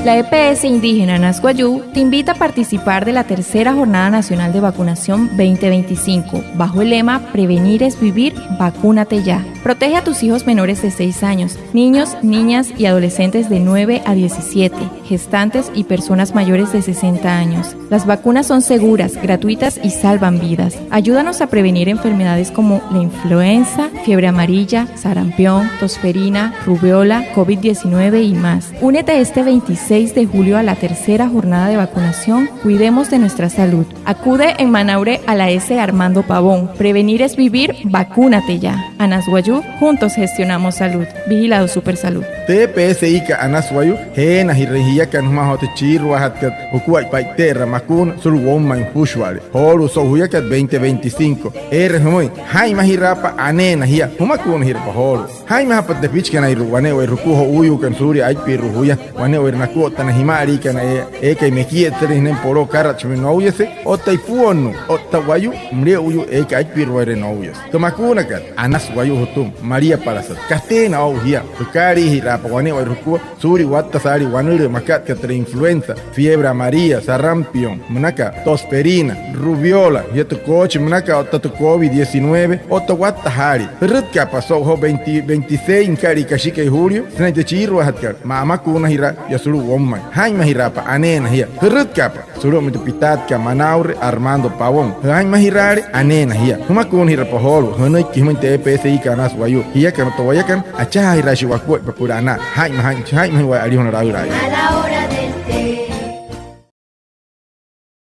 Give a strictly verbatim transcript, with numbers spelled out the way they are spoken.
La E P S indígena Anas Wayuu te invita a participar de la tercera Jornada Nacional de Vacunación veinte veinticinco, bajo el lema "Prevenir es vivir, vacúnate ya". Protege a tus hijos menores de seis años, niños, niñas y adolescentes de nueve a diecisiete, gestantes y personas mayores de sesenta años. Las vacunas son seguras, gratuitas y salvan vidas. Ayúdanos a prevenir enfermedades como la influenza, fiebre amarilla, sarampión, tosferina, rubeola, covid diecinueve y más. Únete este veintiséis de julio a la tercera jornada de vacunación. Cuidemos de nuestra salud. Acude en Manaure a la S Armando Pavón. Prevenir es vivir, vacúnate ya. Anas Wayuu, juntos gestionamos salud. Vigilado Supersalud. Tü E P S I kat Anas Wayuu, jeenajirüin jiakana jümaa joo tü chiiruajatkat jukuaippa e'ite'eraa makuuna sulu'u woumain süpüshua'ale. Joolu'u so'u juyakat veinte veinticinco, eere jümüin: jaa'inmajiraapa, aneena jia, jümakuunajirapa joolu'u. Jaa'inmajapa tepichikanairua wane'ewai jukua jo'uuyuukana suulia aipirua juya, wane'ewai nakua otta na jima'aliikana eekai mekietsalüin sünain poloo akaratshimüin nouyase, otta ipuonnuu, otta wayuu müle'uyuu eekai aipiruaire nouyase. Tü makuunakat Anas Wayuu jütüma, María Palacios, kateena o'u jia. Jükaaliijiraapa wane'ewai jukua suulia watta saalii wanülüü makat aka türa influenza, fiebre amarilla, sarampión, münaka tosferina, rubeola, jia tü koochi münaka otta tü covid diecinueve, otta watta saalii. Jürütkaapa so'u joo veinte, veintiséis nüka'lia kashikai julio sünain tü chiiruajatkat, ma'amakuunajiraa jia sulu'u woumain. Jaa'inmajiraapa, aneena jia. Jürütkaapa sulu'umüin tü pitaatkat Manaure Armando Pavón. Jaa'inmajiraale, aneena jia, jümakuunajirapa joolu'u. Jünüiki jümüin tü E P S I kat Anas Wayuu. Jiakana otta wayakana, achajaajiraashii wakuaippa süpüla anaa. Jaa'inma, jaa'inma, jaa'inmajüin waya alijuna laülaayuu.